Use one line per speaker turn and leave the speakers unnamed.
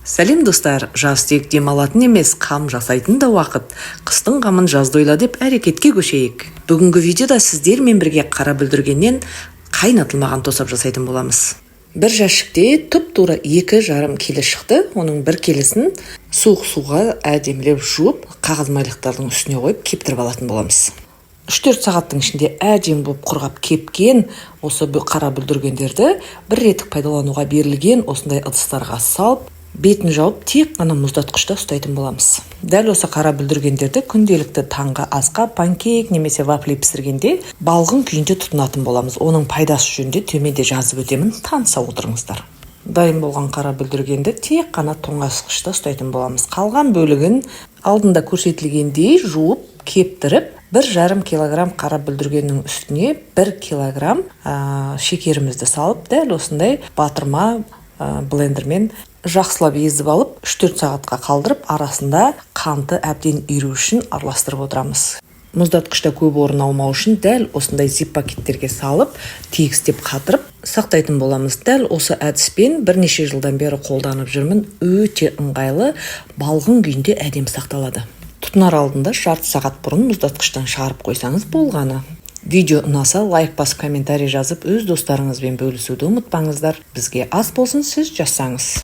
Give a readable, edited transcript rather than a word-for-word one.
Сәлем, достар! Жаз тек демалатын емес, қам жасайтын да уақыт. Қыстың қамын жазда ойла деп, әрекетке көшейік. Бүгінгі видеода сіздермен бірге қара бүлдіргеннен қайнатылмаған тосап жасайтын боламыз. Бір жәшікте тұп тура 2,5 келі шықты. Оның 1 келісін суық суға әдемілеп жуып, қағаз майлықтардың үстіне қойып, кептіріп алатын боламыз. 3-4 сағаттың ішінде әдемі болып құрғап кепкен осы қара бүлдіргендерді бір реттік пайдалануға берілген осындай ыдыстарға салып, бетін жауып, тек қана мұздатқышта ұстайтын боламыз. Дәл осы қара бүлдіргендерді күнделікті таңғы асқа, панкейк немесе вафли пісіргенде балғын күйінде тұтынатын боламыз. Оның пайдасы жөнінде төменде жазып өтемін, таныса отырыңыздар. Дайын болған қара бүлдіргенді тек қана тоңазытқышта ұстайтын боламыз. Қалған бөлігін алдында көрсетілгендей жуып, кептіріп, 1,5 килограмм қара бүлдіргеннің үстіне 1 килограмм шекерімізді салып, дәл осындай батырма блендермен жақсылап езіп алып, 3-4 сағатқа қалдырып, арасында қанты әбден еру үшін араластырып отырамыз. Мұздатқышта көп орын алмау үшін дәл осындай зип пакеттерге салып, тегістеп қатырып сақтайтын боламыз. Дәл осы әдіспен бірнеше жылдан бері қолданып жүрмін. Өте ыңғайлы, балғын күйінде әдемі сақталады. Тұтынар алдында жарты сағат бұрын мұздатқыштан шығарып қойсаңыз болғаны. Видео ұнаса, лайк басып, комментарий жазып, өз достарыңызбен бөлісуді ұмытпаңыздар. Бізге ас болсын, сіз жазсаңыз.